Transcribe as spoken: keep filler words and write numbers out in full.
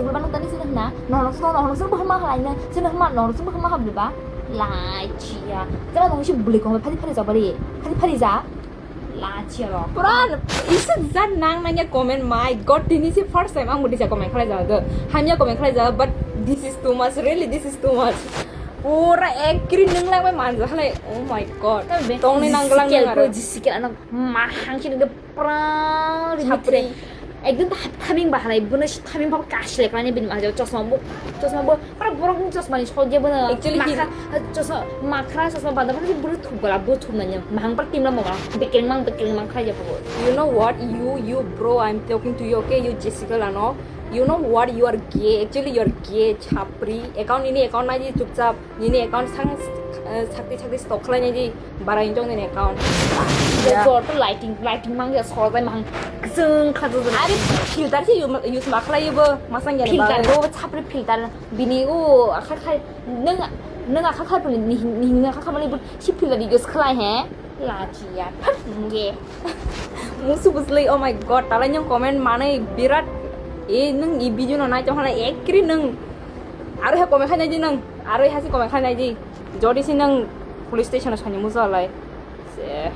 sung bwlai ba nung tani sini hwna. Nono sung, nono sung bwkhama halai nung. Sini hwma nono sung bwkhama habliba. Lachia. Tama nung si bwlai kong phari phari jabari. Phari phari ja. Lachia ro. Pura isa jat nang nang ya comment, my God, tini si first time ang mudi ja comment khalai ja do. Hamya comment khalai ja, but this is too much, really, this is too much. Pura ekri nung lang bai manja halai, oh my God. Tongni nang galang nang aro. Jisikel ano mahang si nung pura rimit re. Ekdom tha-, thaming ba halai, bono si thaming ba kash le kani bin ma jo chosma bo, chosma bo, para borok ni chosma ni sojya bono. Actually, makha, chosma, makhra chosma banda bono buru thuk bala, buru thuk nanya. Mahang par timla mo bala, bekeleng mang, bekeleng mang khai ja bo. You know what? You, you bro, I'm talking to you, okay? You Jessica Lano. You know what? You are gay. Actually, you are gay, chapri. Account ini account naji chupchap. Nini account sang, eh, sakti sakti stok khlai nai di, bara injong nini account. Ya. Jor to lighting, lighting mang ya sor bai mang. Jeng kha jeng. Ari filter si use, use ma khlai bo, masang ya. Filter ba. Bo chapri filter. Bini o akha khai, nung, nung akha khai pun ni, ni, ni akha khai mali bu si filter use khlai he. Lachia. Phat nge. Musu buslei, oh my God, talai nyong comment manai birat. E nung i video no nai tong hana ekri nung. Aro he comment khai nai di nung. Aro he hasi comment khai nai di. Jodi si nung police station o sani musa lai. Se.